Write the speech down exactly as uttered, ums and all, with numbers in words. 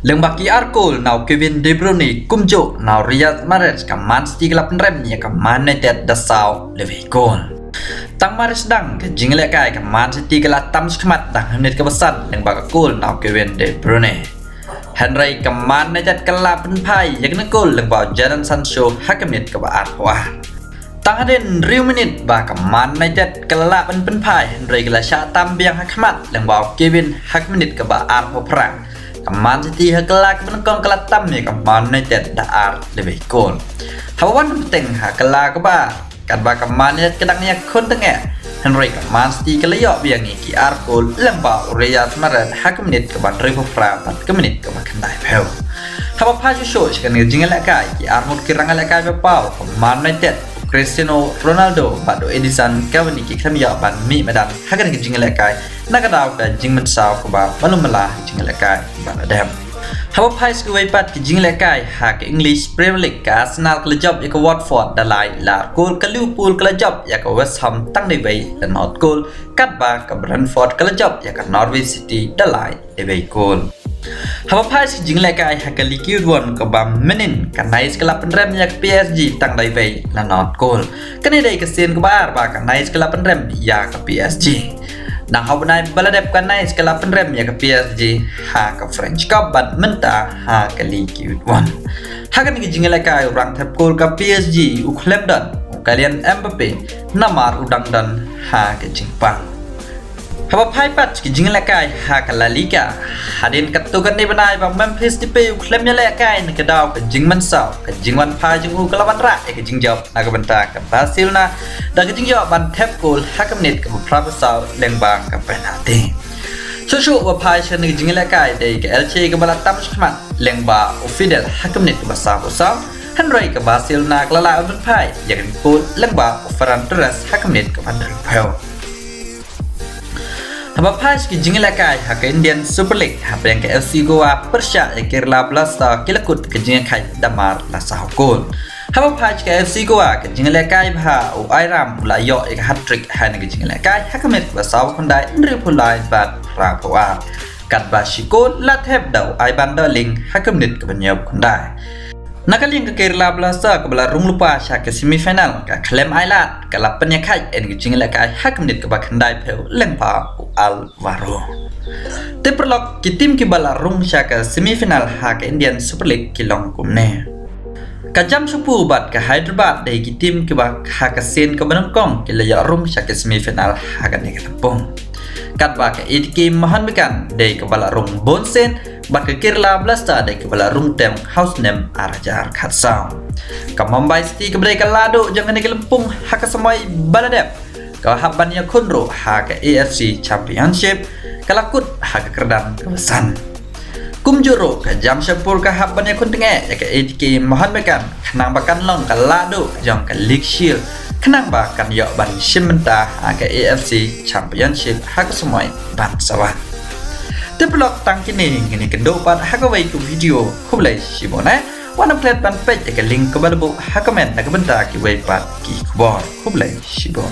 Lyngba ki ar kol na u Kevin De Bruyne kumjuh na u Riyad Mahrez, ka Man City ka la pynrem ïa ka Man United da saw lewei kol. Tang mar sdang ka jingïalehkai, ka Man City ka la tam shakhmat da ha ka minit kaba san lyngba ka kol na u Kevin De Bruyne. Hynrei ka Man United ka la pynphai ïa kane ka kol lyngba u Jadon Sancho ha ka minit kaba arphew ar. Tang hadien hynriew minit ba ka Man United ka la lah ban pynphai, hynrei ka la shah tam biang ha khmat lyngba u Kevin ha ka minit kaba arphew phra. Ka Man City ha ka la kaba nyngkong ka la tam ïa ka Man United da ar lewei kol. Haba wan bteng ha ka la kaba ar, katba ka Man United ka dang ïakhun tyngeh, hynrei ka Man City ka la ïoh biang ïa ki ar kol lyngba u Riyad Mahrez ha ka minit kaba hynriewphew phra bad ka minit kaba khyndaiphew. Haba phai shuh shuh sha kane ka jingïalehkai, ki ar ngut ki rangïalehkai ba paw ka Man United, u Cristiano Ronaldo bad u Edinson Cavani ki khlem ïoh ban mih madan ha kane ka jingïalehkai na ka daw ka jingmynsaw kaba malu mala jingïalehkai ba la dep. Haba phai sha kiwei pat ki jingïalehkai ha ka English Premier League, ka Arsenal ka la jop ïa ka Watford da lai la ar kol, ka Liverpool ka la jop ïa ka West Ham tang da iwei la nod kol, katba ka Brentford ka la jop ïa ka Norwich City da lai lewei kol. Haba phai sha ki jingïalehkai ha ka Ligue One kaba mynnin, ka Nice ka la pynrem ïa ka P S G tang da iwei la nod kol. Kane dei ka sien kaba ar ba ka Nice ka la pynrem ïa ka P S G. Nang ha u bnai ba la dep ka Nice ka la pynrem ïa ka P S G ha ka French Cup bad mynta ha ka Ligue One. Ha kane ka jingïalehkai u rangthep kol ka P S G u khlem don u Kylian Mbappe namar u dang don ha ka jingpang. Haba phai pat ki jingïalehkai ha ka La Liga, hadien katto katne bnai ba Memphis Depay u khlem ïalehkai na ka daw ka jingmynsaw, ka jingwan phai jong u ka la wanrah ïa ka jingjop na ka bynta ka Barcelona da ka jingïoh ban thep kol ha ka minit kaba phraphew saw lyngba ka penalty. Shuh shuh ba phai sha kane ka jingïalehkai dei ka Elche kaba la tam shakhmat lyngba u Fidel ha ka minit kaba sawphew saw, hynrei ka Barcelona ka la lah ban phai ïa ka kol lyngba u Ferran Torres ha ka minit kaba hynriewphew. Haba phai sha ki jingïalehkai ha ka Indian Super League, hapdeng ka F C Goa pyrshah ïa ka Kerala Blasters ki la kut ka jingïakhaid da mar la saw kol. Haba phai sha ka F C Goa, ka jingïalehkai bha, u Airam u la ïoh ïa ka hat-trick ha kane ka jingïalehkai ha ka minit kaba sawphew khyndai, hynriewphew lai bad phraphew ar. Katba shi kol la thep da u Ivan Darling ha ka minit kaba hynñiewphew khyndai. Na ka liang ka Kerala Blasters kaba la rung lypa sha ka semi final, ka khlem ailad, ka la pynïakhaid ïa ka jingïalehkai ha ka minit kaba khyndaiphew lyngba u Alvaro. Te paralok, ki tim kiba la rung sha ka semi final ha ka Indian Super League ki long kumne: ka Jamshedpur bad ka Hyderabad dei ki tim kiba ha ka sien kaba nyngkong ki la ïoh rung sha ka semi final ha kane ka lympung. Katba ka A T K Mohun Bagan dei kaba la rung bun sien, bad ka Kerala Blasters dei kaba la rung tem ha u snem ar hajar khatsaw. Ka Mumbai City kaba dei ka lahduh jong kane ka lympung ha ka samoi ba la dep, ka hap ban ïakhun ruh ha ka A F C Championship, ka la kut ha ka kyrdan kaba san. Kumjuh ruh ka Jamshedpur ka hap ban ïakhun tyngeh ïa ka A T K Mohun Bagan khnang ba kan long ka lahduh jong ka League Shield, khnang ba kan ïoh ban shim bynta ha ka A F C Championship ha ka samoi ban sa wan. Te paralok, tang kine ngin ïakynduh pat ha kawei ka video. Khublei shibun eh. Wat nym klet ban peit ïa ka link kaba la buh ha comment na ka bynta kiwei pat ki khubor. Khublei shibun.